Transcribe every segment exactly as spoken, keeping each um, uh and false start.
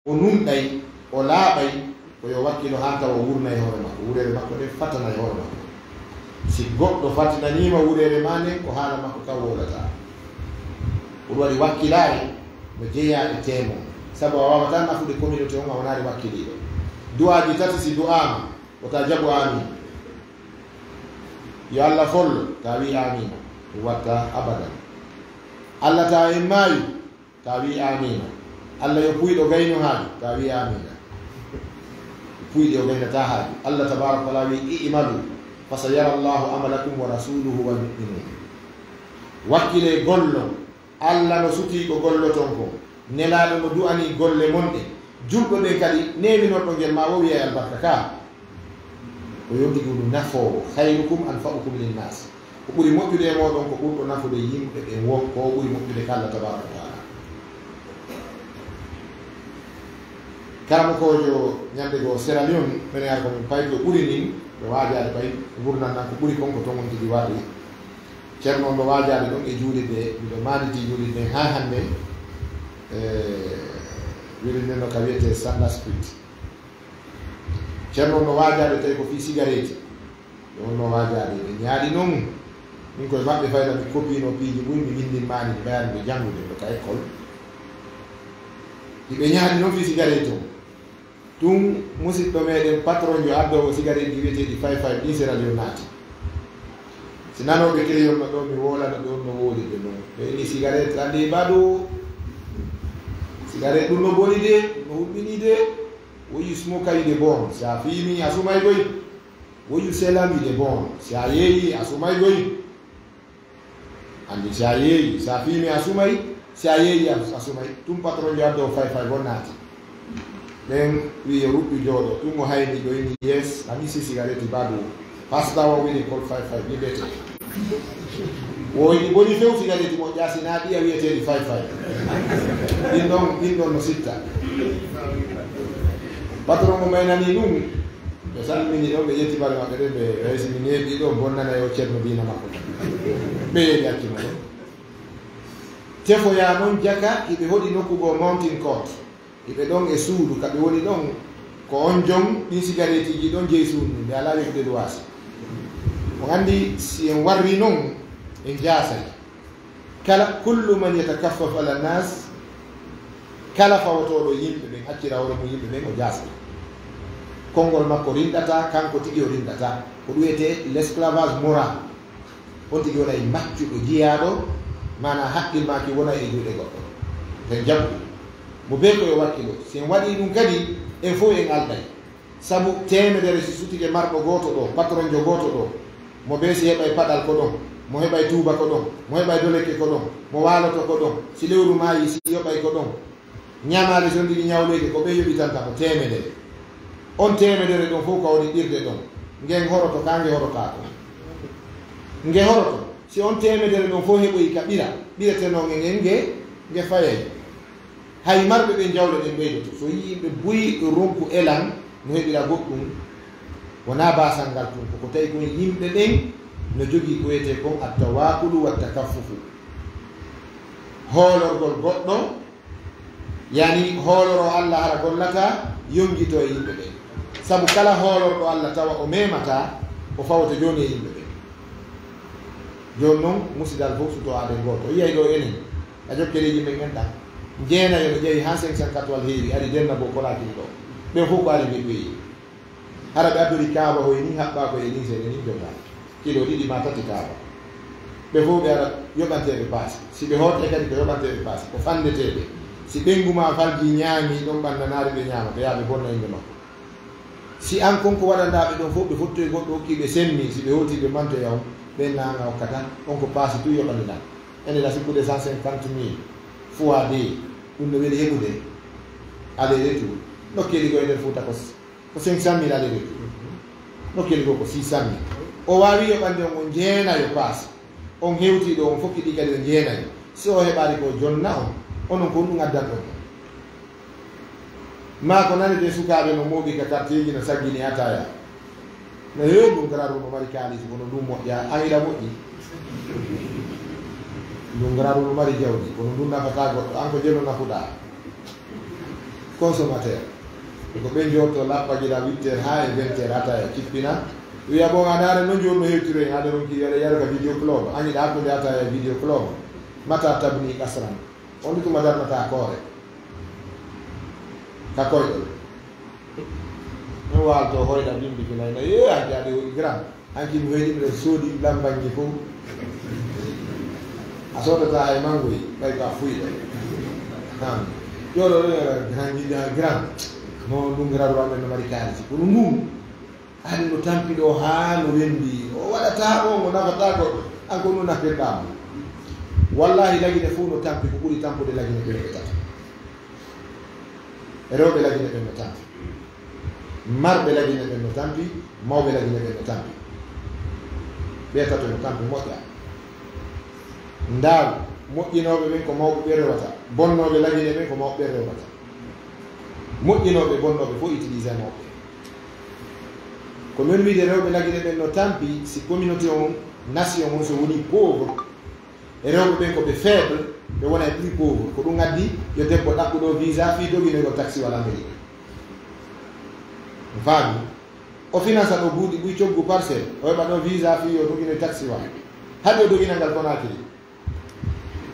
O nunɗay, o laaɓay, ko yo wakkilo haa tawa o wurnay hoore makko, wureere makko nden fattanay hoore makko. Si goɗɗo fattinaniima wureere maa nden, ko haala makko kan wowlataa. Ko ɗum waɗi wakkilaare no jeyaa e teemoo, sabu a waawataa nafude communauté on a wonaali wakkiliiɗo. Du'aaji tati si du'aama, wota jaɓu aamiin. Yo Alla follo, ta wii aamiina, ɗum wattaa abadan. Alla ta en maayu, ta wii aamiina. Alla yo puyɗo gaynu haaju, ta wii aamiina. Puyɗi o gaynataa haaju. Alla tabaaraka wa taala wii, "I'malu, fa sayara Allahu amalakum wa rasuluhu wal mu'minun." Wakkilee gollon, Alla no sutii ko golloton kon. Nelaaɗo no du'anii golle mon ɗen. Julɓe ɓen kadi neeminorɗo ngel ma woo wi'ay albarka ka. Ko yonki ɗum nafoowo, "Khayrukum anfa'ukum linnas." Ko ɓuri moƴƴude e mooɗon ko ɓurɗo nafude yimɓe ɓen woo, ko o ɓuri moƴƴude ka Alla tabaaraka wa taala. Karamokoojo ñande goo Sierra Leone, minen ara ko min payi ko ɓuri nin, ɓe waajaade payi, ngurndan nan ko ɓuri kon ko ton on tigi warri. Ceerno on no waajaade ɗon e juulirde, miɗo maanditi juulirde haa hannde, e juulirde no ka wiyetee Sanda Street. Ceerno on no waajaade tawi ko fii sigareeti. Ɓe wonno waajaade, ɓe ñaaɗi non. Min koye maɓɓe fayda mi kopiino piiji buy, mi winndin maani, mi ɓeyani ɓe janngude ɓe ka école. Hiɓe ñaaɗi non fii sigareeti on. Tun musiɗɗo meɗen patron jo addoowo sigareetji wiyeteeɗi five five ɗin Sierra Leone naati. Si nanooɓe crayon no ɗo, mi woolana ɓe on no woolirde non. Ɓe inni sigareet andi badu. Sigareet ɗum no boni de, ɗum no hulɓini de. Woyu smoke ayi de bon. Si a fiimi a sumay koy. Woyu selami de bon. Si a yeeyi a sumay koy. Andi si a yeeyi, si a fiimi a sumay, si a yeeyi a, a sumay. Tun patron jo addo five five on naati. Ɓen wi yo ruɗɗu jooɗo. Tun mo hayni jo inni yes, a misi sigareeti badu. Pasta o wini kol five five, ni bete. Wo ini boni few sigareeti mo ƴaasi na ɗiya wiyeteeɗi five five. Ɗin ɗon, ɗin ɗon no sitta. Patron mo maynani ɗum. Ɓe salmini ɗon, ɓe ƴetti bale maɓɓe ɗen, ɓe, ɓe si mi neeɓi ɗo, bonnana yo ceerno diina makko. Ɓe yehi acci mo ɗon. Tefoya noon jaka, hiɓe hoɗi nokku goo Mountain Court. Hiɓe ɗon e suudu, ka ɓe woni ɗon, ko on jom ɗin sigareetiiji ɗon jeyi suudu ndun, ɓe alaa yoɓude luwaasi. On anndi, si en warri non, en jaasay. Kala, kullu man yatakaffaf ala nas, kala fawotooɗo yimɓe ɓen, accira hoore mum yimɓe ɓen, o jaasa. Konngol makko rinɗataa, kanko tigi o rinɗataa. Ko ɗum wiyetee l'esclavage moral. On tigi wona e maccuɗo jiyaaɗo, maanaa haqqil maaki wona e juuɗe goɗɗo. Ten jaɓu mo bee ko yo wakkilo. Si en waɗii ɗum kadi, en fof en alday. Sabu teemedere si sutike marɗo gooto ɗo, patronjo gooto ɗo, mo bee si heɓay paɗal ko ɗon, mo heɓay tuuba ko ɗon, mo heɓay dolekke ko ɗon, mo waaloto ko ɗon, si lewru maayi si yoɓay ko ɗon. Ñamaale so ndigi ñawleeke ko ɓe yoɓitanta mo teemedere. On teemedere ɗon fof ko woni ɗirde ɗon. Ngen horoto ka nge horotaako. Nge horoto. Si on teemedere ɗon fof heɓoyi ka ɓira, ɓiretenoo nge ngen nge, nge fayay. Hay marɓe ɓen jawle ɗen ɓeydoto. So yi'i yimɓe buy ɗo ronku elan no heɓira goɗɗum, wonaa baasal ngal tun, ko ko tawi kon yimɓe ɓen no jogii ko wiyetee kon attawakulu wa takaffufu. Hoolorgol goɗɗo, yani hooloroo Alla hara gollataa, yonngitoo e yimɓe ɓen. Sabu kala hoolorɗo Alla tawa o memataa, o fawoto jooni e yimɓe ɓen. Jooni non, musidal fof suto aden gooto. O yiyay ɗo enen, a jokkereeji men en ɗan. Jeenayo no ƴeewi haa cinq cent quatre heewi, ari denna bo kolaaki ɗo. Ɓen fof ko ari ɓe ɓeyi. Hara ɓe addori kaaba hoy ni, haɓɓaa ko e ni, seene ni joga. Kilo ɗiɗi ma tati kaaba. Ɓe fof ɓe ara yoɓanteeɓe paasi. Si ɓe hootay kadi ko yoɓanteeɓe paasi, ko fanneteeɓe. Si ɓenngu ma falji ñaami ɗon ɓannanaari ɓe ñaama, ɓe yaa ɓe bonna yimɓe makko. Si an kon ko waɗanɗaa ɓe ɗon fof, ɓe fottoyi goɗɗo okki ɓe semmi, si ɓe hooti ɓe mantoya on, ɓen naanga okkata, on ko paasi tun yoɓaniɗaa. Ene la sikkude cent cinquante mille fois deux, ɗum no weli heɓude aller retour. Nokkeeli goo e nder Fuuta ko, ko cinq cent mille aller retour. Nokkeeli goo ko six cent mille. O waawi yoɓande on, on jeenayo paasi. On hewtii ɗo, on fokkiti kadi on jeenayo. Si o heɓaali ko jonna on, onon ko ɗum addan on. Maa ko nanetee sukaaɓe no mooɓi ka karteeji no saggini ataaya. No heewi ndun gararu no mari kaalisi, kono ndun moƴƴaa, an hiɗa moƴƴi. Ndun gararu no mari jawdi, kono ndun nafataa goɗɗo, an ko jeno nafuɗaa. consommateur. Ko ɓe jooɗto lappa gila huit heures haa e vingt heures, ataya cippina. Wiya, bon, a ndaara no jooni no hewtiri en, aɗa ronki yara, yara ka Video Club. An iɗa hakkunde ataya e Video Club. Mata tabni kasran. On tuma darnata koore. Ka koyɗol. No waalto hoyɗa bimbi ki nayna. Ye, a jaade o grand. Hanki mi hoyɗi miɗo soodi lambanji fof. A soodata hay mangoy, ɓay ko a fuyɗo. Han. Jooɗo ɗo yara grand, grand. No ɗum grand wa men no mari kaalisi. Kono ngun, ari no tampi ɗo haa no wendi. O waɗata o, mo nafata goɗɗo. An ko no nafirɗa mo. Wallahi lagine fof no tampi ko ɓuri tampude lagine ɓe ɓe tata. Rewɓe lagine ɓen no tampi. Marɓe lagine ɓen no tampi. Mawɓe lagine ɓen no tampi. Ɓe tato no tampi moƴƴa. Ndaaru, moƴƴinooɓe ɓen ko mawɓe ɓe rewata. Bonnooɓe lagine ɓen ko mawɓe ɓe rewata. Moƴƴinooɓe, bonnooɓe fof utilisé mawɓe. Ko men wiide rewɓe lagine ɓen no tampi, si communauté on, nation on, so woni pauvre, e rewɓe ɓen ko ɓe faible, ɓe wona e plus pauvre. Ko ɗum addi yo debbo ɗaɓɓu ɗo visa fii doginoygol taxiwal Amérique. Mi faami. O finance ɗo buuɗi ɓuy coggu parcelle, o heɓa ɗo visa fii yo doginoy taxiwal. Haɗi o doginal ngal Conakry.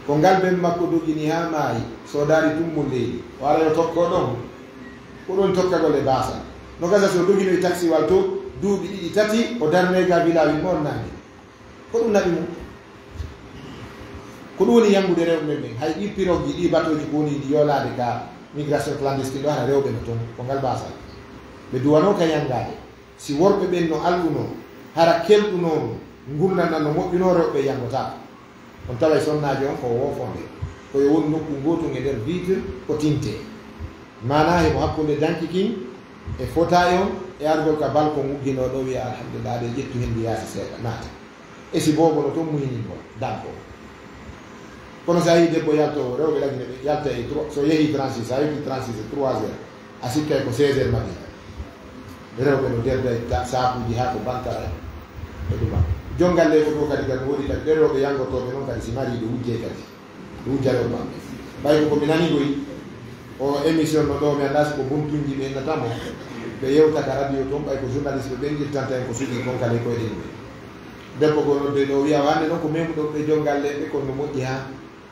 Ko ngal ben makko dogini haa maayi, soodaali tummol leydi. O ara yo tokko ɗon. Ko ɗon tokkagol e baasal. No gasa so doginoy taxiwal to, duuɓi ɗiɗi, tati, o darnay ga village mo on naange. Ko ɗum naɓi mo. Ko ɗum woni yanngude rewɓe men ɓen. Hay ɗi pirogji, ɗi batooji ko woni ndi yoolaade ka migration clandestine ɗo, hara rewɓe no ton. Ko ngal baasal. Ɓe duwanoo ka yanngaade. Si worɓe ɓen no alɗunoo, hara kelɗunoo ngurndan ɗan no moƴƴunoo, rewɓe yanngotaako. On taway sonnaajo on ko woofonde. Ko yo won nokku ngootu e nder vitre ko tintee. Maanaa himo hakkunde danki kin e fotaayi on e argol ka balkon ugginoo ɗo wiya, "Alhamdulillah," aɗa ƴettu hen ndi yaasi seeɗa, naata. E si boobo no toon muhini ngol, daggo. Kono so a yii debbo yaltoowo, rewɓe lagine ɓe yalta e trois, so yehii trente-six, so a yottii trente-six e trois heures, a sikkay ko seize heures matin. Rewɓe no derda e ta-, saakuuji haa ko bantara e ɗum. Jonngalle ko ɗo kadi, kadi woni kadi, ɓe rewɓe yanngotooɓe noon kadi si mariiɓe wujjee kadi. Ɗum jaroo maɓɓe. Ɓay ko mi nani koy, o émission no ɗo, mi anndaa si ko buntunji ɓe innata mo. Ɓe yewta ka radio toon, ɓay ko journaliste ɓe ɓen ƴettanta en ko suɓii kon kala e koyɗe yimɓe. Debbo goo nodde ɗo, wiya, "Hannde noon ko memuɗo ɓe jonngalle ɓe, kono no moƴƴi haa."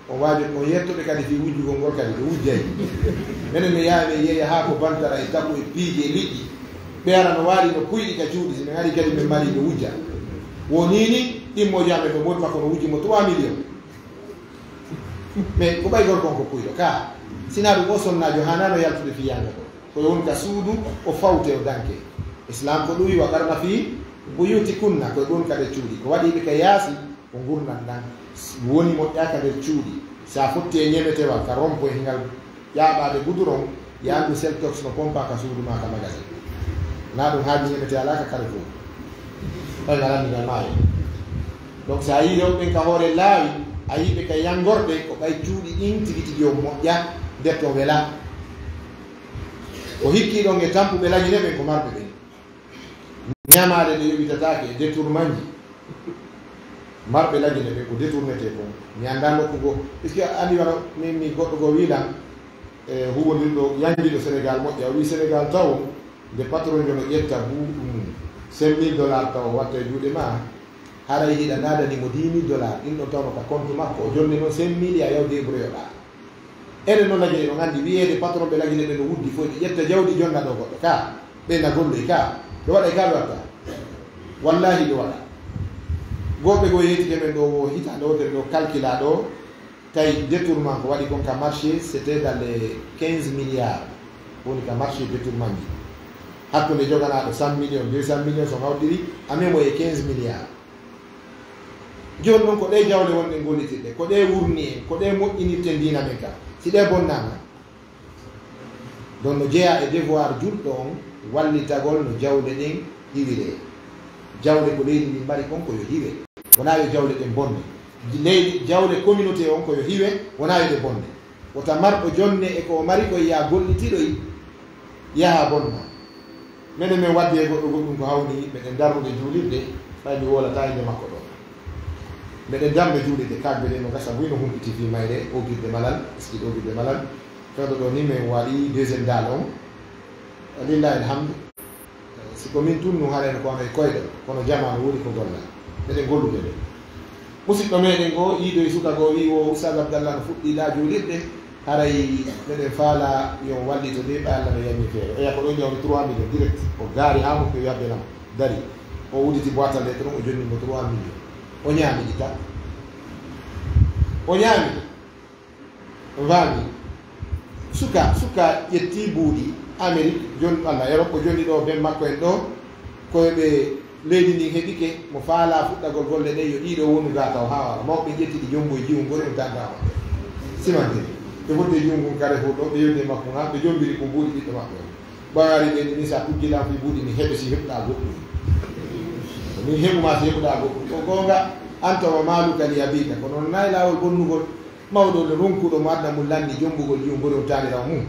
On waajo, on yettoɓe kadi fii wujjugol ngol kadi, ɓe wujjay. Menen mi yaha, mi yeeya haa ko bantara e taɓu e piiji e liƴƴi. Ɓe ara no waali no kuyɗi ka cuuɗi, si min ari kadi min mari ɓe wujja. Wonii ni, ɗimmo jaamen ɓe moɗi makko no wujji mo trois millions. Mais ko ɓay gorko on ko kuyɗo ka. Sinaa ɗum o sonnaajo haanaano yaltude fii yannga ko. Ko woni ka suudu, o fawte o danke. Islam ko ɗum wi, "Wa qarna fii buyuutikunna", ko ɗum kadi cuuɗi. Ko waɗi ɓe ka yaasi, ko ngurndan ɗan. Woni moƴƴa ka nder cuuɗi. Si a fotti e ñemetewal ka rompo e ngal ƴaaɓaade guduron, ya anndu Seltox no pompa ka suudu maa ka magasin. Na ɗum haaji ñemete alaa ka kare fof. Ɓay ngal anndi ngal maayo. Donc, so a yii rewɓe ɓen ka hoore laawi, a yii ɓe ka yanngorɓe, ko ɓay cuuɗi ɗin tigi tigi on moƴƴa, nder ton wela. Ko hikki ɗon e tampuɓe lagine ɓen ko marɓe ɓen. Ñamaale ɗe yoɓitataake e détournement ji. Marɓe lagine ɓen ko détournete kon. Mi anndaa nokku goo. Puisque a anndi wano min, mi goɗɗo goo wii lan, e huuwondirɗo yanngiɗo Sénégal moƴƴa. O wii Sénégal taw, nde patron jo no ƴetta buuɗu mum, cinq mille dollars taw o watta e juuɗe maa, haray hiɗa naadani mo dix mille dollars, ɗin ɗon tawno ka compte makko, o jonni noon cinq mille, a yaw débrouilloɗaa. Enen noon lagine, no anndi wiyeede patron ɓe lagine ɓe no wuddi fof, ɓe ƴetta jawdi jonna ɗo goɗɗo ka, ɓe na golloy ka, ɓe waɗa e ka ɓe watta. Wallahi ɓe waɗa. Gooɓe goo yeetike men ɗo, o hitaande wootere ɗo, calcula ɗo, tawi détournement ko waɗi kon ka marché, c'était dans les quinze milliards. Woni ka marché détournement ji. Hakkunde joganaaɗo cent millions, deux cent millions, so hawtiri, a memo e quinze milliards. Jooni noon ko ɗee jawle wonɗen gollitirɗe, ko ɗee wurni en, ko ɗee moƴƴinirten diina men ka. Si ɗee bonnaama, ɗon no jeyaa e devoir julɗo on wallitagol no jawle ɗen hiwiree. Jawle ko leydi ndin mari kon ko yo hiwe. Wonaa yo jawle ɗen bonne. Leydi, jawle communauté on ko yo hiwe, wonaa yo ɗe bonne. Wota marɗo jonne e ko o mari kon yaa gollitiɗoy, yaha bonna. Menen men waddi e goɗɗo goɗɗum ko hawni meɗen darnude juulirde, ɓay mi wowlataa innde makko ɗo. Meɗen darna juulirde, kaagbe ɗe no gasa buy no humpiti fii mayre, oogirde malal, eskit oogirde malal. Fewndo ɗo ni min waɗi deuxième dalle on. Lillahi alhamdu. Si ko min tunnu, haray ko wano e koyɗe, kono jamaanu woni ko golla. Meɗen gollude nde. Musidɗo meɗen goo, yiidoyi suka goo, wi'i wo Ustaz Abdallah no fuɗɗi ɗa juulirde, haray meɗen faala yo wallito nde, ɓay Allah no yanni feere. Oya ko ɗo ñawmi trois millions direct. O gaari haa mo ko yabbe nam dari. O uditi boîte à lettres on, o jonni mo trois millions. O ñaami ɗi tan. O ñaami. Faami. Suka, suka ƴetti buuɗi Amérique, jon-, walla Europe, o jonni ɗo ben makko en ɗo, ko ɓe leydi ndin heɓike, mo faala fuɗɗagol golle ɗe, yo ɗiɗo wonu ga taw haa wara. Mawɓe ƴetti ɗi jombo e jiwun gori on tagga maɓɓe. Simantiri. Ɓe fodde jiwun ngun kare fuɗɗo, ɓe yodde makko nga, ɓe jombiri ko buuɗi ɓiɗɗo maɓɓe on. Ɓay ari ɓe ni sa tuggi lan fi buuɗi ni heɓe si heɓuɗa goɗɗum. Min heɓu ma si heɓuɗa goɗɗum. Ko goonga, anta wa maaluka li abika. Kono non nayi laawol bonnugol. Mawɗo no ronkuɗo mo adna mum lanni jombugol yiwu mboɗo taanirawo mum.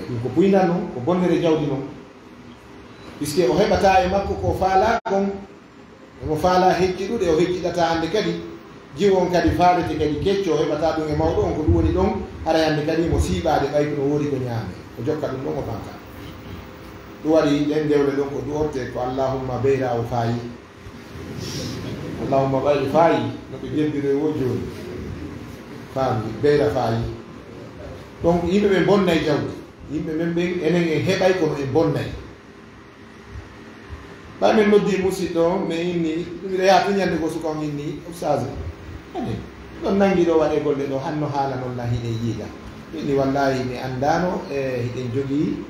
Ɗum ko puynal non, ko bonnere jawdi non. Puisque o heɓata e makko ko faala kon, omo faala hecciɗuɗe, o hecciɗata hannde kadi. Jiwo on kadi faalete kadi kecco, o heɓata ɗum e mawɗo on, ko ɗum woni ɗon. Haray hannde kadi mo siiɓaade ɓay ko no woodi ko ñaame, o jokka ɗum ɗon, o fanka. Ɗum waɗi ɗen dewle ɗon ko du'orte, ko allahumma beyra o faayi. Allahumma ɓay faayi, no ɓe jebbiroy wo jooni. Faami, beyra faayi. Donc, yimɓe ɓe bonnay jawdi. Yimɓe men ɓen, enen en heɓay, kono en bonnay. Ɓay men noddi musiɗɗo on, mi inni, miɗo yaha to ñande ko suka on inni, "Ustaz, ani, ɗon nangi ɗo waɗe golle ɗo, hanno haala non lan hiɗen yiida." Mi inni, "Wallahi, mi anndano, e, hiɗen jogii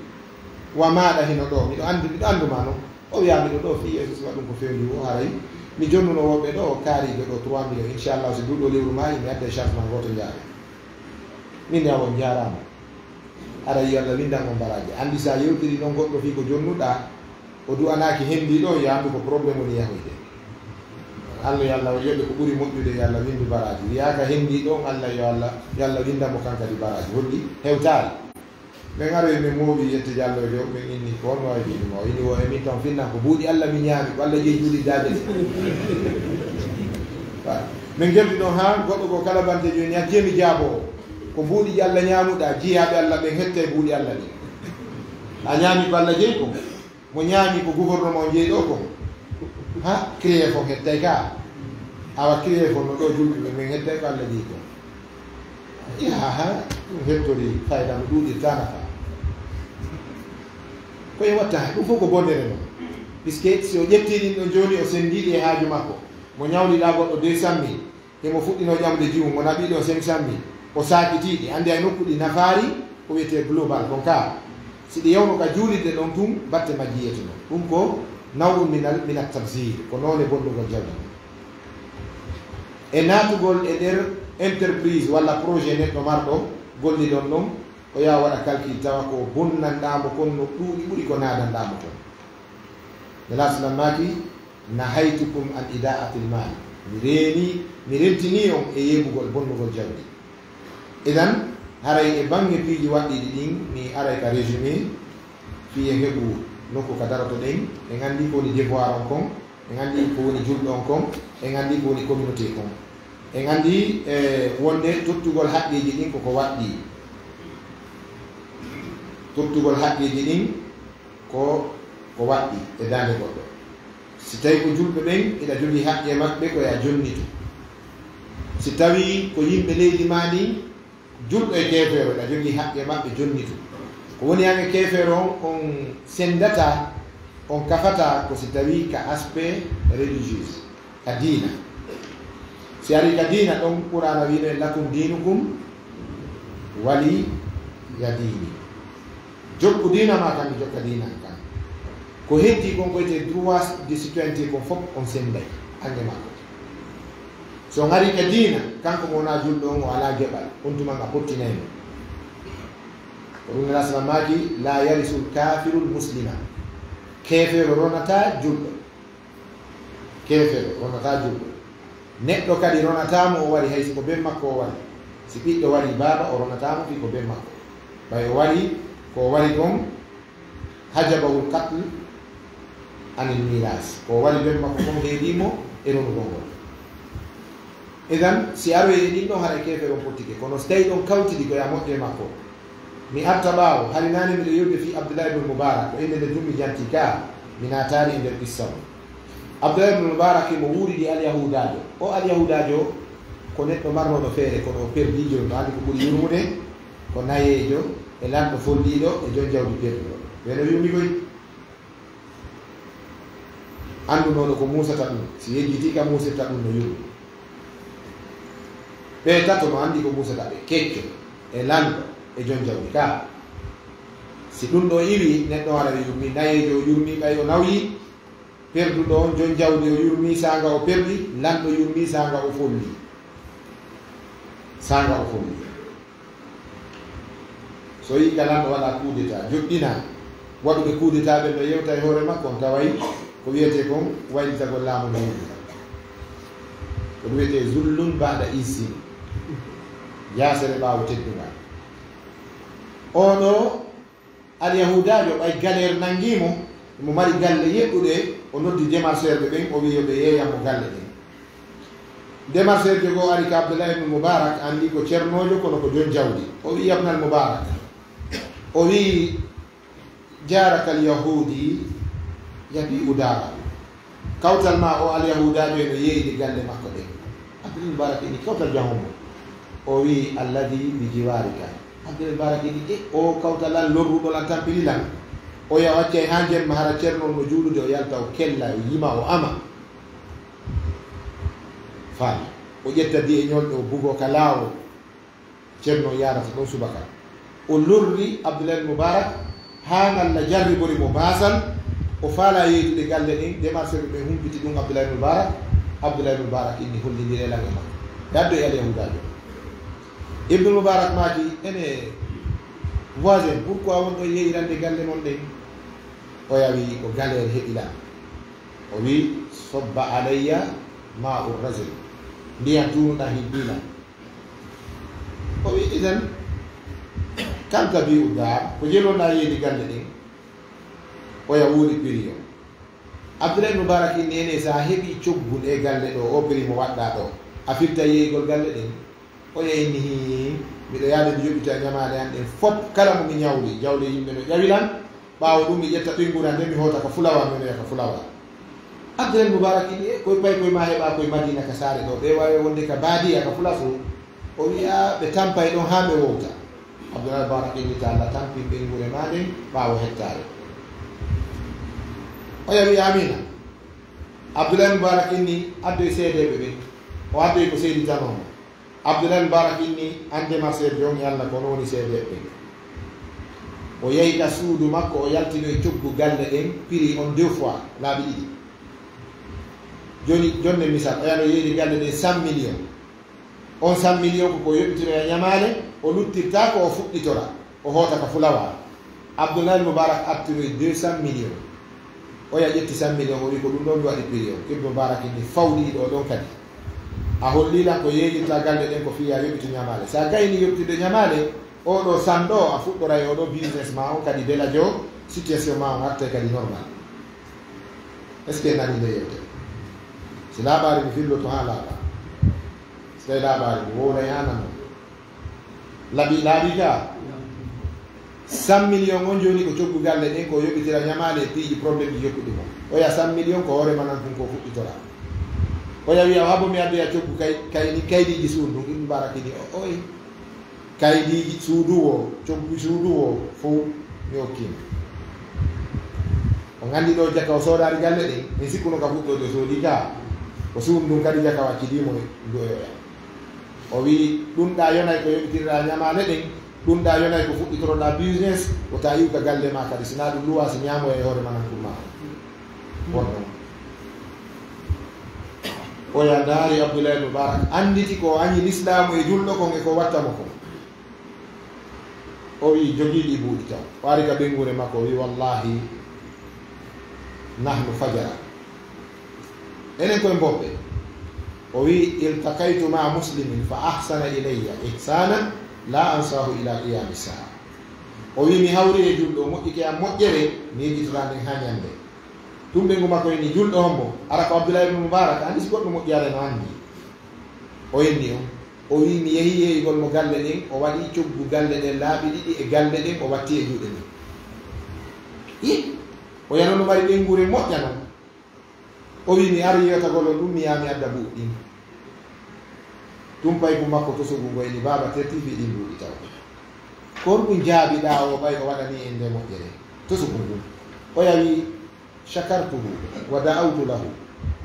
wa maaɗa hino ɗo, miɗo anndi, miɗo anndu ma non." O wi'a miɗo ɗo fii yeeso, si waɗum ko fewndi wo, haray mi jonnuno woɓɓe ɗo, kaariijo ɗo trois millions, inchallah, si duɗo lewru maayi, mi adda e charge man gooto njaare. Min ne awon njaaraama. Haray yo Allah windan on baraaji. Anndi sa yewtiri non goɗɗo fii ko jonnuɗa, o du'anaaki hendi ɗo, yaandu ko problème woni yahoyde. Allah yo Allah yoɓe ko ɓuri moƴƴude, yo Allah windu baraaji. Wiyaaka hendi ɗon, Allah yo Allah, yo Allah windan mo kankadi baraaji. Holli hewtaali. Min aroyi min mooɓi Yette Jallo Joom, min inni ko on waawi wiide ma. O inni wo e min tan finna ko buuɗi Allah mi ñaami, ko Allah jeyi juulidaaɓe ɗe. Min ngerdi ɗon haa goɗɗo ko kala bante jooni, accee mi jaaboo. Ko buuɗi ɗi Allah ñaamuɗaa, jiyaaɓe Allah ɓen hettay buuɗi Allah ɗin. A ñaami ko Allah jeyi kon. Mo ñaami ko gouvernement jeyi ɗo kon. Ha, crié fo hettay ka. Awa crié fo no ɗo julɓe ɓe, min hettay ko Allah jeyi kon. Yaha, ɗum hettori fayda no ɗuuɗirta nafa. Ko e watta, ɗum fof ko bonnere non. Puisque si o ƴetti ɗin ɗon jooni, o senndi ɗi e haaju makko. Mo ñawliɗa goɗɗo deux cent mille, himo fuɗɗino ƴamude jiwu, mo naɓi ɗo cinq cent mille, o saakiti ɗi, anndi hay nokku ɗi nafaari, ko wiyetee global, kon ka. Si ɗi yawno ka juulirde ɗon tun, batte majji yiyete non. Ɗum ko naw'un minal, minat tabzir, ko noone bonnugol jawdi. E naatugol e nder entreprise walla projet neɗɗo marɗo, golliɗon ɗon, o yaha waɗa calcul tawa ko bonnanɗaa mo kon no ɗuuɗi ɓuri ko naadanɗaa mo kon. Nela Islam maaki, "Nahaytukum an ida'atil mal." Mi reeni, mi rentini on e yeebugol bonnugol jawdi. Idan, haray e baŋŋe piiji waɗɗiiɗi ɗin, mi aray ka résumé, fii en heɓu nokku ka daroto ɗen, en anndi ko woni devoir on kon, en anndi ko woni julɗo on kon, en anndi ko woni communauté kon. En anndi, eh, wonde tottugol haqqeeji ɗin ko ko waɗɗii. Tottugol haqqeeji ɗin ko, ko waɗɗii e daande goɗɗo. Si tawi ko julɓe ɓen, hiɗa jogii haqqe maɓɓe, ko yo a jonnitu. Si tawi ko yimɓe leydi maa ndin, julɗo e keefeero, hiɗa jogii haqqe maɓɓe, jonnitu. Ko woni han e keefeero on, on senndataa, on kafataa ko si tawii ka aspect religieux, ka diina. Si arii ka diina ɗon, Qur'aana wiino en, "Lakum diinukum waliya diini." Jokku diina maa kan, mi jokka diina an kan. Ko heddi kon ko wiyetee droit de citoyenneté kon fof on sennday, an e makko. Si on arii ka diina, kanko mo wonaa julɗo on, o alaa geɓal, on tuma nga pottinay mo. Ko ɗum Nela Islam maaki, "Laa yarisul kaafirul muslima." Keefeero ronataa julɗo. Keefeero ronataa julɗo. Neɗɗo kadi ronataa mo o wari, hay si ko ben makko o wari. Si ɓiɗɗo wari baaba, o ronataa mo fii ko ben makko. Ɓay o wari, ko o wari kon, hajabahul qatl anil miras. Ko o wari ben makko kon heedii mo e ronugol ngol. Idan, si aroyi e ɗin ɗon, haray keefeero on pottike. Kono si tawi ɗon kawtidi ko yo a moƴƴo e makko, Mi arta ɓaawo, hari naane miɗo yewde fii Abdullahi ibn Mubarak, ko innde nde tun mi jantii ka, mi naataali e nder qissa on. Abdullahi ibn Mubarak himo wuuridi Alyahudaajo. O Alyahudaajo ko neɗɗo marnooɗo feere, kono o perdii, jooni no anndi ko ɓuri yurmude ko nayeejo e lanɗo folliiɗo e jon jawdi perduɗo. Ɓe no yurmi koy. Anndunoɗo ko muusata ɗum, si yejjitii ka muusirta ɗum no yurmi. Ɓe tato no anndi ko muusata ɓe, kecco e lanɗo e jon jawdi ka. Si ɗum ɗo iwi, neɗɗo ara wi yurmi, nayeejo o yurmi ɓay o nawyi, perduɗo on jon jawdi o yurmi saanga o perdi, lanɗo yurmi saanga o folli. Saanga o folli. So yii ka lanɗo waɗa coup d'état, joɗɗina waɗuɓe coup d'état ɓen no yewta e hoore makko, on taway ko wiyetee kon waylitagol laamu ndu. Ko ɗum wiyetee zullun ba'da izzin, yaasere ɓaawo teddungal. Oɗo Alyahudaajo ɓay galeer nangii mo, mo mari galle yeɗɗuɗe, o noddi démarcheur ɓe ɓen, o wi'i yo ɓe yeeyan mo galle ɗen. Démarcheur jo goo ari ka Abdullahi ibn Mubarak, anndi ko cernoojo, kono ko jon jawdi. O wi'i, "Yabnal Mubarak," o wi'i, "jaaraka al-Yahudi yabi'u daarahu." Kawtal maa o Alyahudaajo eno yeeyde galle makko ɗen. Abdul Mubarak inni, "Kawtal jan hombo?" O wi'i, "Alladhi bi jiwarika." Abdul Mubarak inni, "E o kawtal lan lorruɗo lan, tampini lan?" Oya waccay haa jemma, hara Cerno on no juulude, o yalta, o kella, o yima, o ama. Faami. O ƴetta di'e ñolɗe, o bugoo ka laawol. Cerno yaarata ɗon subaka. O lorri Abdullahi Mubarak haa ngalla jarribori mo baasal. O faalaa yeytude galle ɗen, démarcheur ɓe humpiti ɗum Abdullahi Mubarak. Abdullahi Mubarak inni, "Hollindire lan e makko." Ɓe addoyi Alyahudaajo. Ibnu Mubarak maaki, "Ene, voisin, pourquoi won ɗon yeeyirande galle mon ɗen?" Oya wi'i, "Ko galeer heɓi lan." O wi'i, "Sobba alayya ma'u rajul." Ndiyan tuunuɗan hibbii lan. O wi'i, "Idan, kam tabi'u daar, ko jelonɗaa yeeyde galle ɗen?" Oya wuuri piriyon. Abdullahi Mubarak inni, "Ene, si a heɓii coggu e galle ɗoo, o piri mo waɗɗaa ɗoo, a firtay yeeygol galle ɗen?" Oya inni, "Hii, miɗo yaade mi yoɓita ñamaale an ɗen fof, kala mo mi ñawli, jawle yimɓe no ƴawi lan. Ɓaawo ɗum, mi ƴetta ɓeynguure an nden, mi hoota ka fulawa, mi onoya ka fulawa." Abdullahi Mubarak inni, "E, koy pay koy maa heɓaa koy Madina ka saare ɗoo. Ɓe waawi wonde ka baadiya, ka fulaso." O wi'a, "Ɓe tampay ɗon haa ɓe wowta." Abdullahi Mubarak inni, "Ta Allah tampin ɓeynguure maa nden ɓaawo hettaare." Oya wi'i, "Amiina." Abdullahi Mubarak inni, "Addoy seedeeɓe ɓen." O addoyi ko seeditanoo mo. Abdullahi Mubarak inni, "An démarcheur, jon e Allah, ko on woni seedeeɓe ɓen." O yahi ka suudu makko, o yaltinoyi coggu galle ɗen, piri on deux fois, laabi ɗiɗi. Jooni, jonne misal, o yaha o yeeyni galle ɗen cent millions. On cent millions ko ko yoɓitiroya ñamaale, o luttirta ko o fuɗɗitora, o hoota ka fulawa. Abdullahi Mubarak artiroyi deux cent millions. Oya ƴetti cent millions, o wi'i, "Ko ɗum ɗoo mi waɗi piriyon." Ibnu Mubarak inni, "Fawɗi ɗoo ɗon kadi. A hollii lan ko yeeñirta galle ɗen ko fii yaa yoɓitu ñamaale. Si a gaynii yoɓitude ñamaale, oo ɗoo cent ɗoo, a fuɗɗoray oo ɗoo business maa on kadi belajo, situation maa on artay kadi normal." Est-ce que nani nde yewtere? Si laaɓaari mi filloto haa laaɓa. Si tawi laaɓaari mi wowlay haa nano. Laaɓi, laaɓi ka. Cent millions on jooni ko coggu galle ɗen, ko yoɓitira ñamaale e piiji, problème ji jokkuɗi mo. Oya cent millions ko hoore manan tun ko fuɗɗitora. Oya wi'a, "Habo mi addoya coggu kay, kay, kaydiiji suudu ndun." Ibnu Mubarak inni, "O, oy." Kaydiiji suudu woo, coggu suudu woo, fow mi okkiima. On anndi ɗoo jaka o soodaali galle ɗen, min sikkuno ka fuɗɗoode o soodii ka. O suudu ndun kadi jaka o accidii mo ndu oyoya. O wi'i, "Ɗun ɗaa yonay ko yoɓitirɗaa ñamaale ɗen, ɗun ɗaa yonay ko fuɗɗitoroɗaa business, wota iwu ka galle maa kadi, si naa ɗun luwaasi ñaamoya e hoore manan tun maa." Wonno. Oya ndaari Abdullahi Mubarak, annditi ko o añi Lislaamu e julɗo kon e ko watta mo kon. O wi'i, jogii ɗii buuɗi taw. O ari ka ɓeynguure makko, o wi'i, "Wallahi, nahnu fajara. Enen koye mbobbe." O wi'i, "Iltaqaytu ma'a muslimin fa ahsana ilayya ihsanan la ansahu ila qiyami saa." O wi'i, "Mi hawri e julɗo, o moƴƴike am moƴƴere, mi yejjitoraa nden haa ñannde." Tun ɓeyngu makko inni, "Julɗo hombo?" Hara ko Abdullahi ibn Mubarak, anndi si goɗɗo moƴƴaare no anndi. O inni on, O wi, mi yehi yeeyugol mo galle ɗen, o waɗi coggu galle ɗen laabi ɗiɗi e galle ɗen, o watti e juuɗe men. I, o yano no mari ɓeynguure moƴƴa non. O wi, mi ari yeetagol on ɗum, mi yaha mi adda buuɗi ɗin. Tun payku makko tosugu ngo eni, baaba, tertii fii ɗin buuɗi taw. Ko honɗum jaabiɗaa o ɓay o waɗanii en nde moƴƴere? Tosugu ngun. Oya wi, shakartuhu wa da'awtu lahu.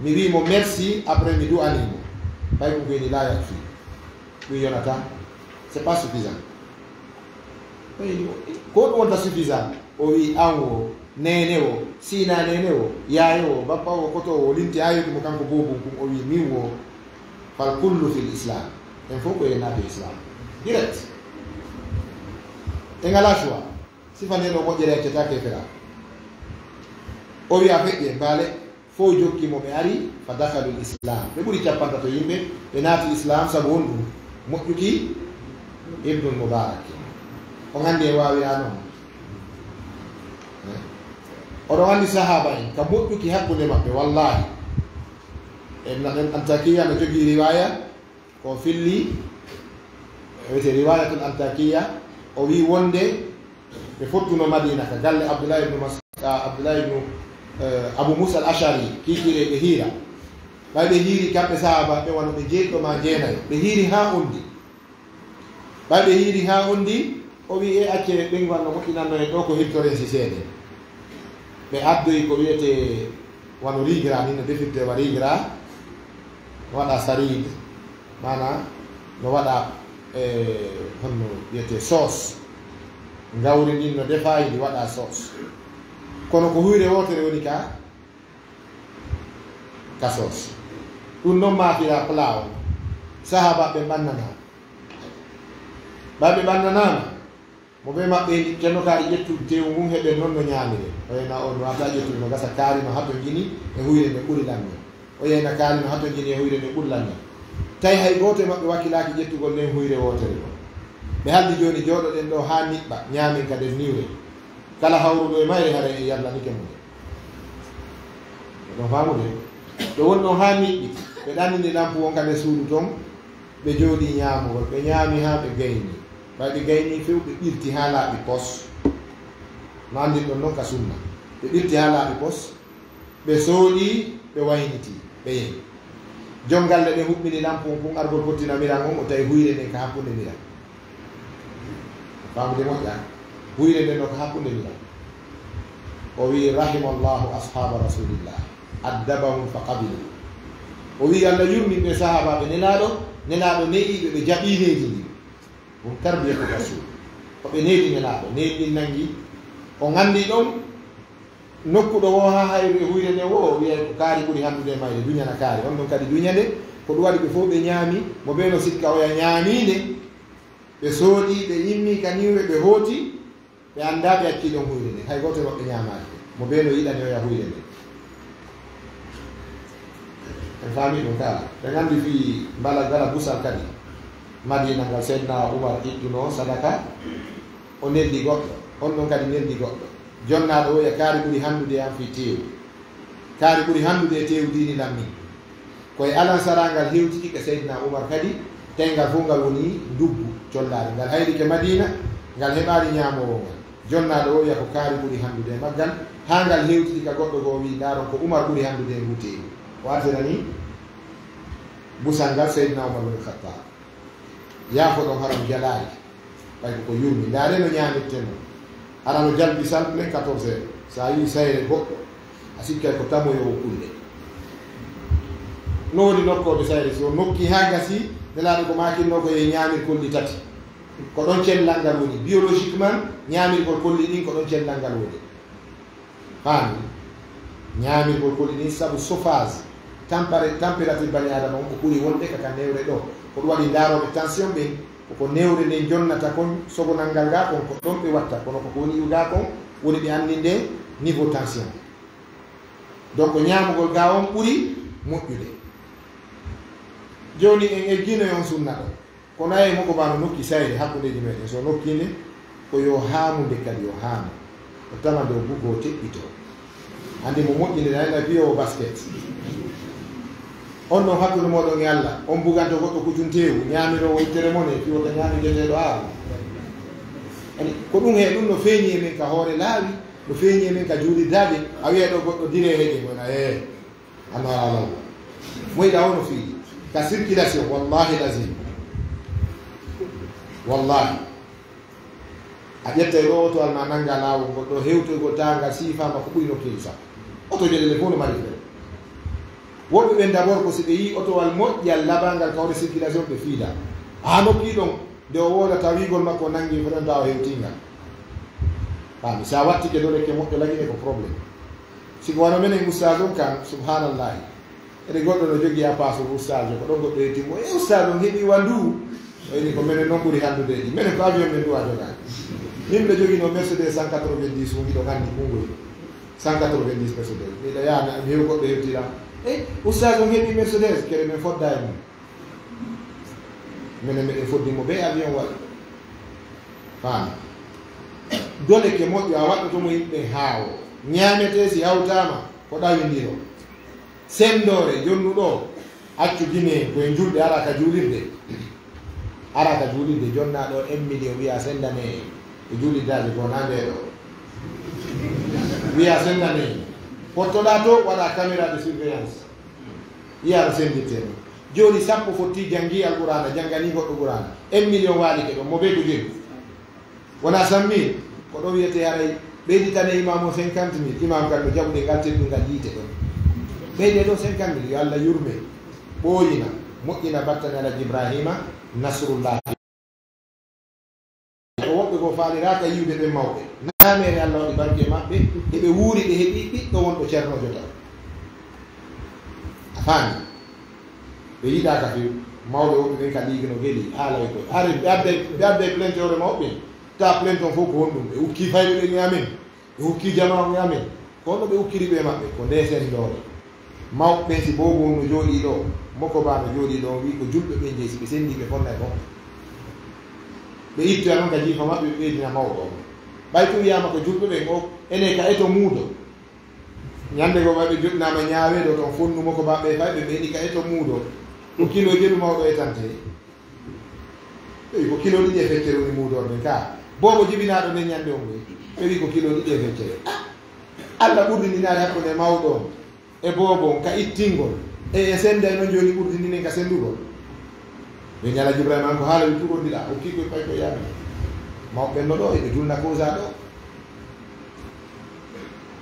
Mi wi mo merci, après mi du'anii mo. Payku ngo eni, la yakfi. Ɗum yonataa. C'est pas suffisant. Ko ɗum wonta suffisant. O wi, an wo, neene wo, siina neene wo, yaaye wo, bappa wo, koto wo, linti ayoki mo kanko boobun kun, o wi, min wo, fal kullu fil islam. En fof ko en naati islam. Direct. En alaa choix. Sifa nde ɗo moƴƴere accata kefera. O wi, a feƴƴe, mbaale. Fof jokki mo, ɓe ari, fa dakhalul islam. Ɓe ɓuri cappantato yimɓe, ɓe naati islam, sabu honɗum? Moƴƴuki Ibnul Mubarak. On anndi en waawira non. Eh? Oɗon anndi sahaaba en, ka moƴƴuki hakkunde maɓɓe, wallahi. En, en Antakiya no jogii riwaya, ko filli, wiyete riwayatul Antakiya, o wi wonde ɓe fottuno Madina ka galle Abdullah ibn Mas-, ah, Abdullah ibn, eh, Abu Musa al-Ash'ari, kiikiiɗe ɓe hiira. Ɓay ɓe hiiri kamɓe sahaaba ɓe wano ɓe jeeɗiɗo maa jeenayo. Ɓe hiiri haa ondi. Ɓay ɓe hiiri haa ondi, o wi, e acce ɓeyngu an no moƴƴinanno en ɗo ko hirtoren si seede. Ɓe addoyi ko wiyete wano rigra ni no defirte wa rigra, no waɗa sarid, maana no waɗa, eh, honno wiyete sauce. Ngawri ndin no defayi ndi waɗa sauce. Kono ko huyre wootere woni ka, ka sauce. Ɗum non maafira plat on. Sahaaba ɓe ɓannana. Ɓay ɓe ɓannanaama, mo ɓe maɓɓe ni, Ceerno Kaari ƴettu teewu ngun heɓen non no ñaamire. O yena on wata ƴettu no gasa kaari no hatonjini e huyre nde ɓuri lanni. O yena kaari no hatonjini e huyre nde ɓuri lanni. Tawi hay gooto e maɓɓe wakkilaaki ƴettugol nden huyre wootere ɗo. Ɓe haldi jooni jooɗoɗen ɗo haa niɓɓa, ñaamen ka nder niwre. Kala hawruɗo e mayre haray en yarlanike mo nde. Oɗon faamude? Ɓe won ɗon haa niɓɓi. Ɓe ɗannini lampu won ka nder suudu ton. Ɓe jooɗii ñaamugol. Ɓe ñaami haa ɓe gayni. Ɓay ɓe gaynii few, ɓe ɓirti haa laaɓi pos. No anndirɗon non ka sunna. Ɓe ɓirti haa laaɓi pos. Ɓe sooɗii, ɓe waynitii, ɓe yehi. Jom galle ɓe huɓɓini lampun kun, argol fottina miran on, o tawi huyre nden ka hakkunde miran. Faamude moƴƴa? Huyre nden no ka hakkunde miran. O wi, "Rahimallahu ashaba rasulillah, addabahum fa qabilu." O wi, "Allah yurmin ɓe sahaabaaɓe Nelaaɗo, Nelaaɗo neeɓi ɓe, ɓe jaɓi needi ndin." Ɗum tarbiyatu rasul. Ko ɓe needi Nelaaɗo, needi ndin nangi. O nganndi ɗon, nokku ɗo woo haa hayru e huyre nden woo, o wiyay ko kaari ɓuri hanndude e mayre, duñana kaari. On ɗon kadi duñande, ko ɗum waɗi ɓe fof ɓe ñaami, mo ɓe no sikka oya ñaamiinde, ɓe sooɗii, ɓe immii ka niwre, ɓe hooti, ɓe anndaa ɓe accii ɗon huyre nden. Hay gooto e maɓɓe ñaamaaki. Mo ɓe no yiɗani oya huyre nden. En faami ɗum kala. Ɓe nganndi fii mbala gara busal kadi. Madina ngal Seydina Umar ittuno sadaka, o neldi goɗɗo. On ɗon kadi neldi goɗɗo. Jonnaaɗo oya kaari ɓuri hanndude e am fii teewu. Kaari ɓuri hanndude e teewu diini lammi. Ko e alansaraa ngal hewtiti ka Seydina Umar kadi, tawi ngal fof ngal woni nduggu collaari. Ngal hayrike Madina, ngal heɓaali ñaamoowo ngal. Jonnaaɗo o wiya ko kaari ɓuri hanndude e maggal, haa ngal hewtiti ka goɗɗo goo, o wi'i, "Ndaaron ko Umar ɓuri hanndude e ngu teewu." O artirani busal ngal Seydina Umar bin Khattab. Yaafoɗon, haram jalaali. Ɓay ko ko yurmi. Ndaare no ñaamirten non. Hara no jalbi sal plein quatorze heures. So a yii sayre goɗɗo, a sikkay ko tamoyoowo kulle. No woni nokkooɓe sayre, so nokki haa gasi, Nelaaɗo ko maakinno ko e ñaamirkol ɗi tati. Ko ɗon cellal ngal woni. Biologiquement, ñaamirgol kolli ɗin ko ɗon cellal ngal woni. Faami? Ñaamirgol kolli ɗin sabu chauffage, tempéré-, température bani Aadama on ko ɓuri wonde ka, ka newre ɗo. Ko ɗum waɗi ndaarooɓe tension ɓen, ko, ko newre nden jonnata kon, sogonal ngal gaa kon, ko ɗon ɓe watta. Kono ko, ko woni iwgaa kon, woni ɓe anndinde niveau tension. Donc, ñaamugol gaa on ɓuri moƴƴude. Jooni en eggiino e on sunna ɗo. Kono ayi mo ko bano nokki sayre hakkundeji meɗen. So nokki nde, ko yo haamu nde kadi, yo haamu. O tama nde o buggo, o teɓɓito. Hande mo moƴƴi nde, nana piyo o basket. On non hakkunde mooɗon e Allah, on buganto goɗɗo kucunteewu, ñaamiroowo ittere mon e, fii wota ñaami jeteeɗo aaro. Ani, ko ɗum he, ɗum no feeñi e men ka hoore laawi, no feeñi e men ka juulirdaade, a wi'a ɗo goɗɗo diree heƴe, mo na, ee, a no ala law. Mo yiɗa o no fiili. Ka circulation, wallahi lazim. Wallahi. A ƴettay ɗo oto alma nannga laawol ngol ɗo hewtoygol taangal siifaama ko ɓuri nokkeeli sappo. Otooje ɗe fof no mari fere. Woɓɓe ɓen d'abord ko si ɓe yii otowal moƴƴal labangal ka hoore circulation ɓe fiida. Haa nokki ɗon nde o wooda tawiigol makko o nanngi fotanta o hewtingal. Faami, si a wattike dow lekke moƴƴo lagine ko problème. Si ko wano menen ustaas on kan, subhanallahi. Ede goɗɗo no jogii a paasol ustaajo, ko ɗon goɗɗo yetti mo, "E ustaajo, on heɓii wa ndu?" O wi'i, "Ko menen non ɓuri hanndude e ɗi. Menen ko avion men ndu a jogaani." Min mbiɗa jogii no Mercedes cent quatre-vingt-dix, mo mbiɗo anndi konngol. Cent quatre-vingt-dix Mercedes. Mbiɗa yaha, mi heɓi goɗɗo hewtira. "E ustaajo, on heɓii Mercedes?" Kere men fodda e mum. Menen meɗen foddi mo be avion waɗi. Faami. Dole ke moƴƴo a waɗɗoto mo yimɓe haawo. Ñaametee si hawtaama ko ɗawindiro. Senndoore, jonnu ɗo, accu Gine, ko e julde, ara ka juulirde. Ara ka juulirde, jonna ɗo un million, wi'a senndane e juulirdaaji ko naa nde ɗo. Wi'a senndane. Pottoɗaa to, waɗa caméra de surveillance. Yi'a no senndirtee ɗum. Jooni sappo fotti janngi Alqur'aana, janngani goɗɗo Qur'aana. Un million waalike ɗon, mo bee ko jelu. Wona sammi, ko ɗo wiyetee haray ɓeyditane imam o cinquante mille, imam kan no jaɓude ngal teddungal yiite ɗon. Ɓeyde ɗo cinquante mille, yo Allah yurme, ɓooyina, moƴƴina battane Alhaji Ibrahima Nasrullahi. Ko woɓɓe goo faaliraaka yi'ude ɓen mawɓe. Naamere Allah waɗi barke e maɓɓe, eɓe wuuri ɓe heɓi ɓiɗɗo wonɗo ceernoojo taw. A faami? Ɓe yiɗaaka few. Mawɓe woɓɓe ɓen ka liigi no geli, haalay koy. Hari ɓe adday, ɓe adday plainte hoore mawɓe ɓen. Tawa plainte on fow ko honɗum? Ɓe ukkii fayɓe ɓen e amen. Ɓe ukkii jamaa on e amen. Ko honno ɓe ukkiri ɓe e maɓɓe? Ko ndee senndoore. Mawɓe ɓen, si boobo on no jooɗii ɗoo, moko baa no jooɗii ɗoo, on wi'i ko julɓe ɓen jeyi, si ɓe senndii ɓe fonnay fof. Ɓe ittoya non ka jiifa maɓɓe, ɓe ɓeydina mawɗo on. Ɓay tun wi'aama ko julɓe ɓen, o ene ka eto muudo. Ñannde goo ɓay ɓe joɗɗinaama ñaaweede o ton fonnu moko baa ɓe fayɓe, ɓe eni ka eto muudo. Ko kilo jelu mawɗo etantee. Ɓe wi'i ko kilo ɗiɗi e feccere woni muudo on nden ka. Boobo jibinaaɗo nden ñannde on ɓe. Ɓe wi'i ko kilo ɗiɗi e feccere. Ah! Allah ɓurdininaali hakkunde mawɗo on e boobo on ka ittingol. E, e sennday non jooni ɓurdininen ka senndugol. Ɓe ñala Jibrayma an ko haala wi turondiɗaa, o kii koy pay ko yaami. Mawɓe no ɗo, eɓe julna Koza ɗo.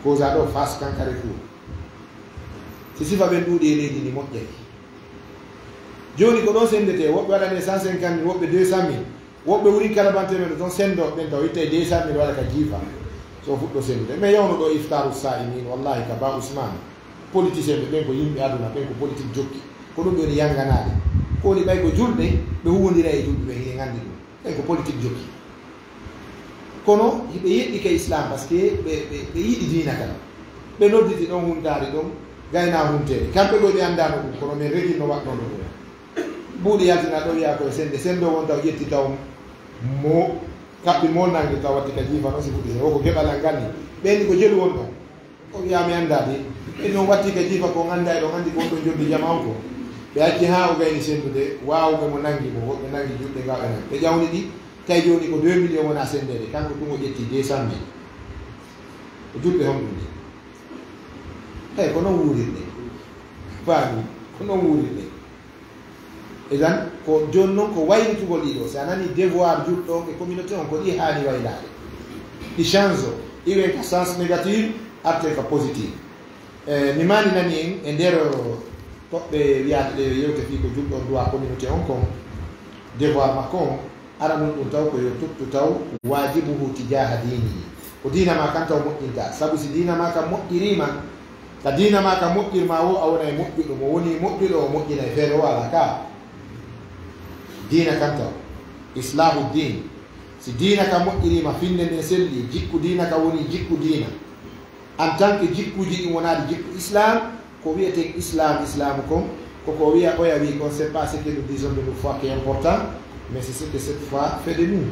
Koza ɗo, Fass Kankare Kour. Si sifa ɓen ɗuuɗi e leydi ndi moƴƴay. Jooni ko ɗon senndetee, woɓɓe waɗane cent cinquante mille, woɓɓe deux cent mille, woɓɓe wurin kala bantemen ɗo ton senndo ɓen taw ittay deux cent mille waɗa ka jiifa. So fuɗɗo senndude. Mais yawno ɗo iftaru sa'imin, wallahi ka Ba Ousmane, politicien ɓe ɓen ko yimɓe aduna, ɓen ko politique jokki. Ko ɗum ɓe woni yanganaade. Ko woni ɓay ko julɓe, ɓe huwondira e julɓe ɓe, hiɗen anndi ɗum. Ɓen ko politique jokki. Kono hiɓe yeɗɗi ka Islam, parce que ɓe, ɓe, ɓe yiɗi diina kan. Ɓe nodditi ɗon huntaari ɗon, gayna hunteede. Kamɓe ɗo ɓe anndaano ɗum, kono men regil no waɗnono ɗum. Buuɗi yaltina ɗo wi'a ko e sennde, senndo won taw ƴetti taw mo kaɓɓi mo nangi taw watti ka jiifa noon si fuɗɗi. Woko geɓal an ganni. Ɓen ko jelu won ɗon. O wi'a mi anndaa de. Ɓen noon watti ka jiifa ko on anndaa e ɗon anndi ko on ɗon joddi jama on ko. Ɓe acci haa o gayni senndude, waawuɓe mo nangi mo, woɓɓe nangi juɗɗe ngaɓe nangi. Ɓe ƴawni ɗi, tawi jooni ko deux millions wona senndeede, kanko tun o ƴetti deux cent mille. Ko juɗɗe honɗum ɗe? Hey, ko noon wuurirɗe. Faami, ko noon wuurirɗe. Idan, ko jooni noon ko wayritugol ɗiɗo. Si a nanii devoir julɗo on e communauté on, ko ɗi haani waylaade. Ɗi change o. Iwen ka sens négatif, arten ka positif. E, mi maaninani en e nder toɓɓe wiyaade ɗe yewte fii ko julɗo on duwa communauté on kon, devoir makko on, aranun ɗum taw ko yo tottu taw waajibuhu tijaaha diinihi. Ko diina maa kan taw moƴƴinta. Sabu si diina maa kan moƴƴiriima, ka diina maa kan moƴƴirma woo, a wonay moƴƴuɗo. Mo woni moƴƴuɗo, o moƴƴinay feere o alaa ka. Diina kan taw. Islaahu diin. Si diina kan moƴƴiriima, finnde nden selli, jikku diina kan woni jikku diina. En tant que jikkuuji ɗin wonaali jikku Islam, ko wi'eten Islam, Islam kon, ko ko wi'a oya wi'i kon, c'est pas ce que nous disons de nous foi qui est important, mais c'est ce que cette foi fait de nous.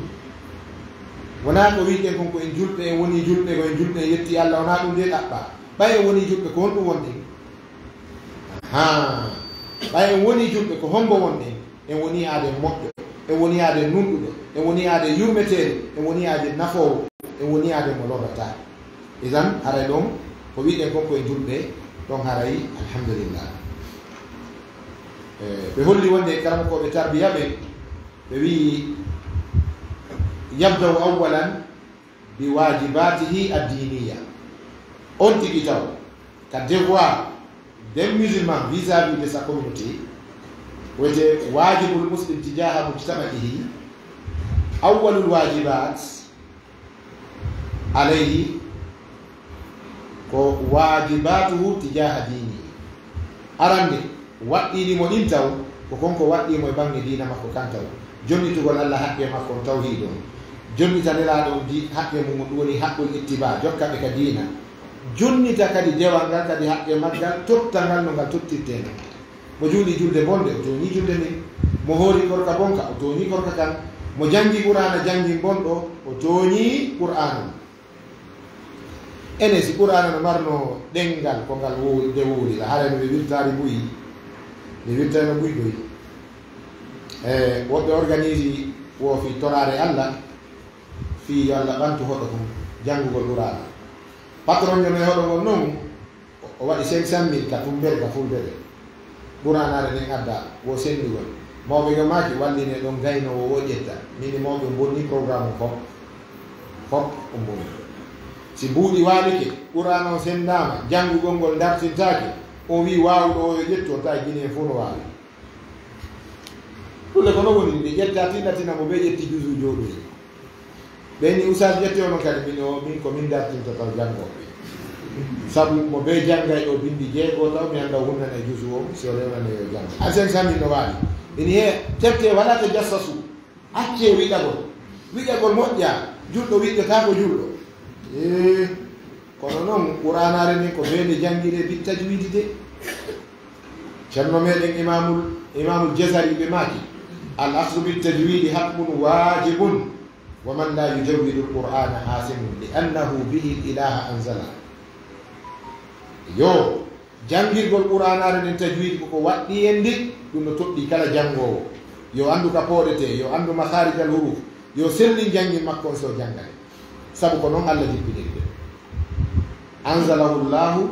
Wonaa ko wi'eten kon ko en julɓe, en woni julɓe, ko en julɓe, en yetti Allah, wonaa ɗum de ɗaɓɓa. Ɓay en woni julɓe, ko honɗum wonɗen? Ahaa. Ɓay en wonii julɓe, ko hombo wonɗen? En wonii aaden moƴƴo, en wonii aaden nunɗuɗo, en wonii aaden yurmeteeɗo, en wonii aaden nafoowo, en wonii aaden mo lorrataa. Idan, haray ɗon ko wi'ɗen kon ko en julɓe, ɗon haray alhamdulillah. Eh, ɓe holli wonde karamokooɓe tarbiya ɓen, ɓe wi'i, yabda'u awwalan bi wajibatihi ad-diniya. On tigi taw ka devoir d'un musulman vis-à-vis de sa communauté, wete wajibul muslim tijaha mujtama'ihi, awwalul wajibat alayhi ko wajibatuhu tijaha dini. Arande, waɗɗiiɗi mo ɗin taw, ko kon ko waɗɗii mo e baŋŋe diina makko kan taw. Jonnitugol Alla haqqe makko on tawhiid on. Jonnita Nelaaɗo on di-, haqqe mum on, ɗum woni haqqul ittiba, jokka ɓe ka diina. Jonnita kadi dewal ngal kadi haqqe maggal, totta ngal no ngal tottirtee non. Mo juuli julde bonde, o tooñii julde nden. Mo hoori korka bonka, o tooñii korka kan. Mo janngi Qur'aana janngin bonɗo, o tooñii Qur'aana on. Enen, si Qur'aana no marno ɗenngal ko ngal wowi, nde wowlira, haray no ɓe wirtaari mbuyi, ɓe wirtayno mbuyi ɗoy. E woɓɓe organise wo fii toraare Alla, fii yo Alla ɓantu hoɗo kon janngugol Qur'aana. Patron yo no e hoɗo ngon non, o waɗi cinq cent mille ka Tumbere, ka Fulɓe ɓe. Qur'aanaare nden adda, wo senndugol. Mawɓe yo maaki, walline ɗon gaynoowo wo ƴetta. Min e mawɓe on bonni programme on fof. Fof on bonni. Si mbuuɗi waalike, Qur'aana on senndaama, janngugol ngol dartintaake, on wi'i waawuɗo o yo ƴettu, on tawi Guinée fof no waawi. Ɗum le ko no woni, ɓe ƴetta tinna tinna mo ɓe ƴetti juzu jooɗoyi. Ɓe ni Oustaz ƴetti ono kadi, min o, min ko min dartinta taw janngooɓe. Sabu mo be janngay ɗo bindi jeego taw mi annda o hunnana e juzu o, si o rewnane yo janngo. A cinq cent mille no waawi. Ini he, tefte wala tajassasu. Accee wiɗagol. Wiɗagol moƴƴa. Julɗo wiɗɗata ko julɗo. Ee, kono noon Qur'aanaare nden ko be nde janngiree bit tajwiidi de. Ceerno meɗen Imaamul, Imaamul Jazari ɓe maaki, al akhdu bit tajwiidi hatmun waajibun, wa man laa yujawwidul Qur'aana aasimun, li annahu bihi l ilaaha anzala. Yo, janngirgol Qur'aanaare nden tajwiidi ko ko waɗɗii en ndi, ɗum no toɗɗii kala janngoowo. Yo anndu ka pooɗetee, yo anndu makhaarijal huruuf, yo sellin janngin makko on si o janngane. Sabu ko noon Alla jippiniri ɓe. Anzalahu Llaahu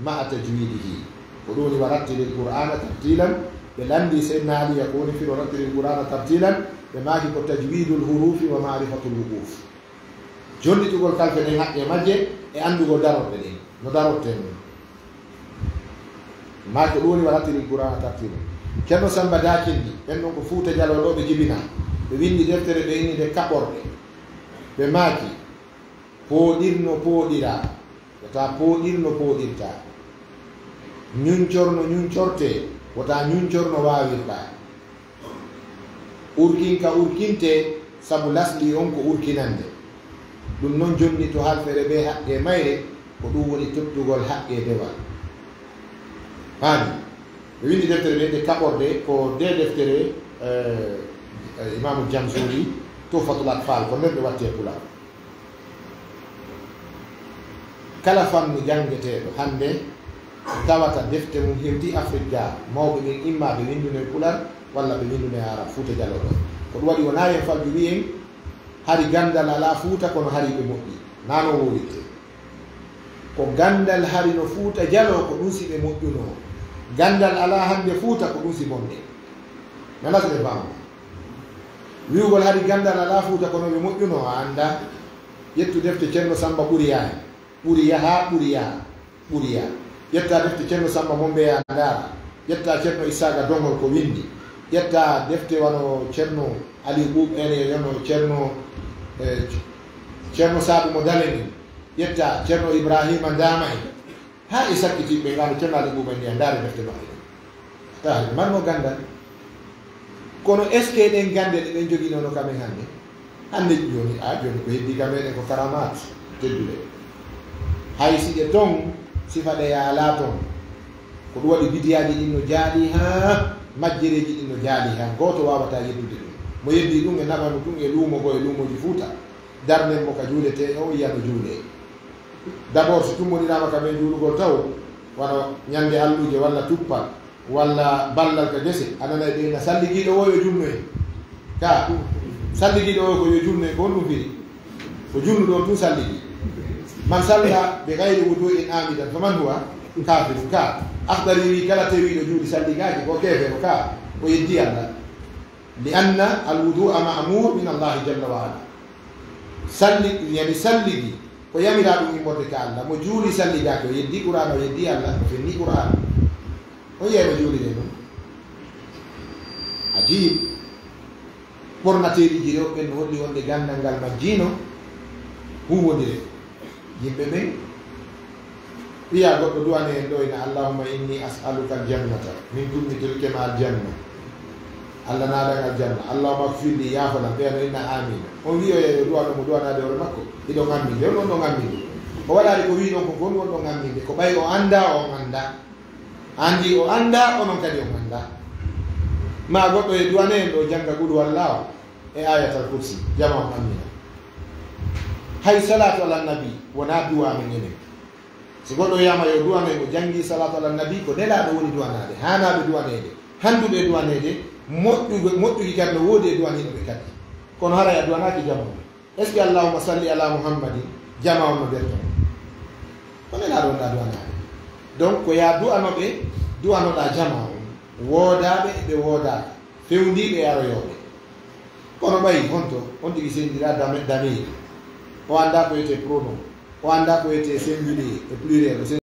ma'a tajwiidihi. Ko ɗum woni wa rattilil Qur'aana tartiilan. Ɓe lanndii Seydina Aliya ko woni firo rattilil Qur'aana tartiilan. Ɓe maaki ko tajwiidul huruufi wa ma'rifatul wuquuf. Jonnitugol kalfe ɗen haqqee majje e anndugol darorɗe ɗen, no darortee non. Maaki ko ɗum woni wa rattilil Qur'aana tartiilan. Ceerno Sammba Daakindi, ɓen ɗon ko Fuuta Jaloo ɗo ɓe jibinaa. Ɓe winndi deftere ɓe inni nde Kaɓorɗe. Ɓe maaki, pooɗirno pooɗiraa, wota pooɗirno pooɗirtaa. Ñuñcorno ñuñcortee, wota ñuñcorno waawirɗaa. Urkinka urkintee, sabu laslii on ko urkinannde. Ɗum noon jonni to halfere bee haqqee mayre, ko ɗum woni tottugol haqqee dewal. Faami? Ɓe winndi deftere ɓe nde Kaɓorɗe, ko nde deftere, eh, eh, Imaamu Jamsuuri, Tuhfatul Atfal, ko nden ɓe watti e Pulaar. Kala fannu janngeteeɗo hannde tawata defte mum hewtii Afrik ga, mawɓe ɓen imma ɓe winnduno e Pulaar, walla ɓe winnduno e Arab, Fuuta Jaloo ɗo. Ko ɗum waɗi wonaa yo en falju wi'en, hari ganndal alaa Fuuta, kono hari ɓe moƴƴi. Naa non wowlittee. Ko ganndal hari no Fuuta Jaloo, ko ɗum si ɓe moƴƴunoo. Ganndal alaa hannde Fuuta, ko ɗum si bonɗe. Nana si ɓe faamu. Wi'ugol hari ganndal alaa Fuuta, kono ɓe moƴƴunoo, a anndaa. Ƴettu defte Ceerno Sammba Ɓuriya en. Ɓuriya haa Ɓuriya, Ɓuriya. Ƴetta defte Ceerno Sammba Mombeya ndaara. Ƴetta Ceerno Issaaqa Doŋol ko winndi. Ƴetta defte wano Ceerno Aliw Ɓuuɓ en e wano Ceerno, eh, Ceerno Saadu mo Dalen en. Ƴetta Ceerno Ibraahiima Ndaama en. Haa e sakkitiiɓe ɓe, ngaano Ceerno Aliw Ɓuuɓ en ndiya, ndaare defte maɓɓe ɗe. Tawa ɓe marno ganndal. Kono est-ce que ɗen gannde ɗe ɓen joginoono ka men hannde? Hannde jooni, a jooni ko heddii ka meɗen ko karamaat tedduɗe. Hay si ɗe ton, sifa ɗe yaalaa ton. Ko ɗum waɗi bidiyaaji ɗin no jaalii haa, majjereeji ɗin no jaalii haa, gooto waawataa yeddude ɗum. Mo yeddii ɗum e naɓanu tun e luumo goo e luumooji Fuuta. Darnen mo ka juuletee, o yiya no juulee. D'abord, si tummboniraama ka men juulugol taw, wano ñande alluuje walla tuppal, Walla ballal ka gese, a nanay ɓe na salligiiɗo o yo junno en. Ka salligiiɗo o ko yo junno en, ko honɗum firi? Ko junnuɗo on tun salligi. Man salla bi gayri wudu'in amidan faman huwa kafirun. Ka Akhdari wi kala tewiiɗo juuɗi salligaaki ko keefeero, ka o yeddi Allah. Li anna al wudu'a ma'mur min Allah jalla wa ala. Salli, yani salligi ko yamira ɗum immorde ka Allah. Mo juuli salligaaki o yeddi Qur'an, o yeddi Allah, o fenni Qur'an. O yiyay no juuliree non. Ajib. Ɓornateeɗi ɗi ɗo ɓen no holli wonde ganndal ngal majjiino huuwondire. Yimɓe ɓen wiya goɗɗo duwane en ɗo ina, "Allahumma inni as'aluka aljannata." Min tummitirke ma aljanna. Allah naadan aljanna. "Allahumma ighfir li," yaafanam. Ɓeya no inna, "Amiina." On wiyoya yo duwano mo duwanaade hoore makko. Hiɗon amminde. On, on ɗon amminde. O waɗaali ko wiɗon ko, ko on, on ɗon amminde. Ko ɓay o annda, on annda. Anndi o annda, onon kadi on annda. Ma goɗɗo e duwane en ɗo jannga qul huwallahu e ayatal kursi, jama on ammina. Hay salatu ala nabi wona duwa men enen. Si goɗɗo wiyama yo duwane, o janngi salatu ala nabi, ko nelaaɗo woni duwanaade, haanaaɓe duwaneede, hannduɓe duwaneede, moƴƴugo-, moƴƴuki kadi no woodi e duwaniiɓe kadi. Kono haray a duwanaaki jama on. Est-ce que Allahumma salli ala Muhammadin, jama on no nder ton? Ko nelaaɗo wonɗa duwanaade. Donc, ko ya du'anoɓe, du'anoɗa jama on, woodaaɓe e ɓe woodaaka, fewndiiɓe e aroyooɓe. Kono ɓay honto on tigi senndira dame-, damir? O annda ko wiyetee pronom, o annda ko wiyetee singulier e pluriel, o